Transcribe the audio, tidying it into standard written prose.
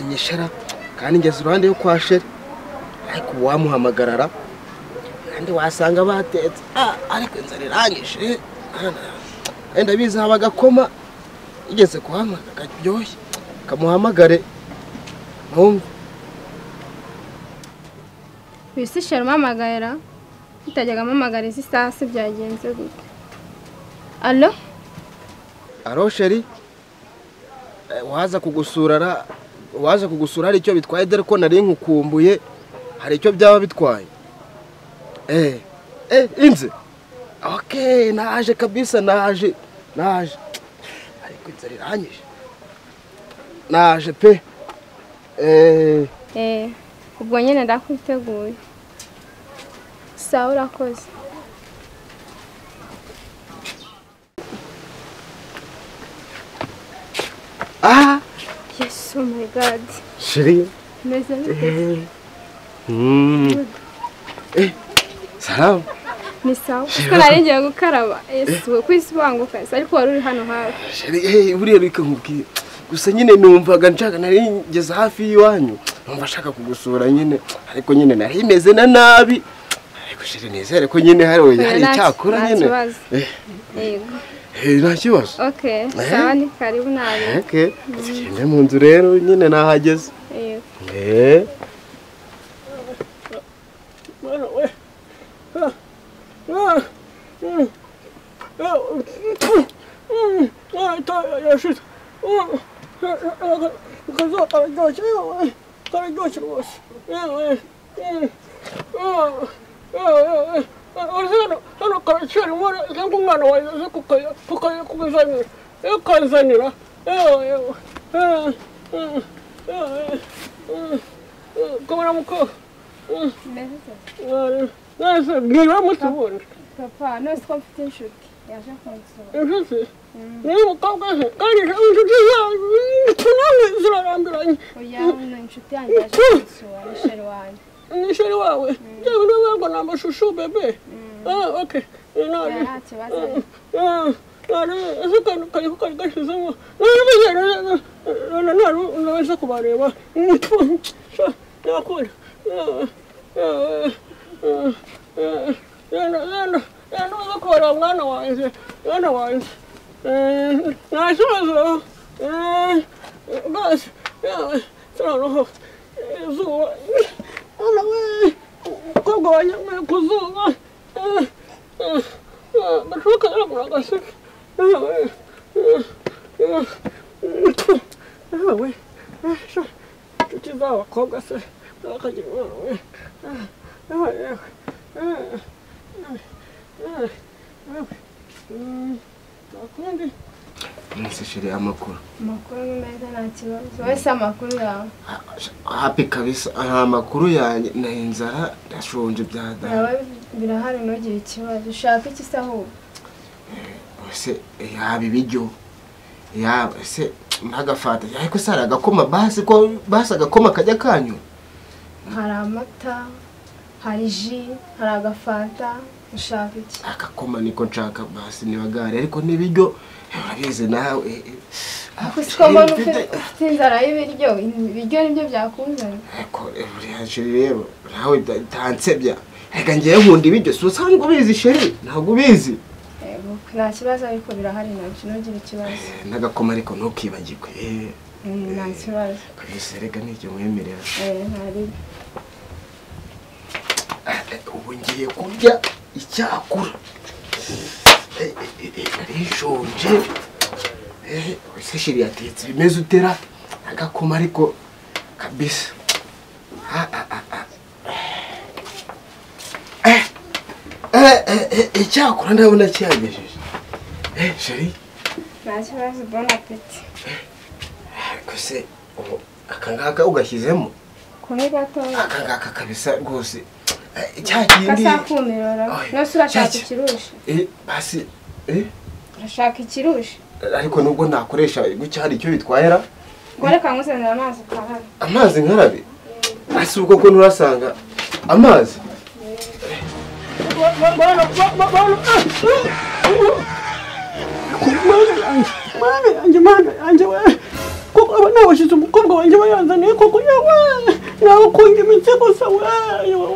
Inyishara kandi ngeze uruhande yo kwa Sheri ariko wamuhamagarara kandi wasanga batetse ariko inzara irangije ndabizi haba gakoma igeze kuhamagara karyoshye kamuhamagare numve bisi Sheri umpamagara utajyaga mpamagara izi saha se byagenze gute? Allo Allo Sheri, waza kugusura waza kugusura hari icyo bitwaye dore ko nari nkukumbuye hari icyo byaba bitwaye inze okay naje kabisa naje ariko inzara iranyije naje pe ubwo nyine ndakwiteguye sawa urakoze. Yes, oh my God. Sheri. Meze bite? Salam. Ni sawa. Ko nari ngiye gukaraba. Yesu, kwisibanguka ariko wari uri hano hafi. Sheri, buriya reka nkubwire. Gusa nyine numvaga nshaka nari ngeze hafi y'iwanyu. Numva nshaka kugusura nyine ariko nyine nari meze na nabi. Ariko Sheri nizere ko nyine hari icyakora nyine. Yego. Nta kibazo. Okay, sawa ni karibu nawe. Okay. Tugende mu nzu rero nyine nahageze. Yego. Hano karacyari umwana cyangwa umwana wawe aze kukanzanira kubona muko bwira mutubona papa nose ko mfite inshuti yaje kunsura inshuti ni umukobwa se kandi inshuti zawe zirarambiranye oya ni inshuti yanjye yaje kunsura ni Sheri wanjye ni Sheri wawe njyewe ndabona ni amashusho bebe okay nta kibazo naza kubareba nakora naza kubareba mwana wanjye nta kibazo basi noneho izuba mwana we umukobwa wanjye ku zuba gashoboka yaragura agaseke we inshuti z'abakobwa se bakagira umwana we Nese Sheri amakuru amakuru ni meza nta kibazo wese amakuru yawe hapi kabisa amakuru yanjye na inzara ndashonje byada birahari ntugire ikibazo ushaka iki se ahubwo ese yaba ibiryo yaba ese ntagafata ariko se hari agakoma basi ko basi agakoma kajya kanyu hari amata hari ji hari agafanta ushaka iki agakoma niko nshaka basi niba gare ariko n'ibiryo urabizi nawe kuko mbona ufite inzara y'ibiryo ibiryo nibyo byakuzanye ariko buriya Sheri rero nawe tansebya reka ngewe nkunda ibiryo si usanzwe ubizi Sheri ntabwo ubizi nta kibazo ariko birahari nabyo ntugire ikibazo n'agakoma ariko ntukibagirwe nta kibazo kabisa reka nicyo mwemerera ntari ubu ngiye kurya icyakura nshonje ese Sheri yatetse bimeze utera agakoma ariko kabisa icyakura ndabona kiyagejeje Sheri nta kibazo bon appétit ariko se aka ngaka ugashyizemo kuri gatoya aka ngaka kabisa rwose cya kindi kasakumirora nose urashaka ikirusha basi urashaka ikirusha ariko nubwo nakoresha gutya hari icyo bitwayera ngo reka nkuzanire amazi ukarabe amazi nkarabe ase ubwo ko nturasanga amazi Mana yanjye we kuko aba Nta bashyitsi umukobwa wanjye aba yanzaniye koko, yewe, nawe ukunda imitsi gusa we, yewe.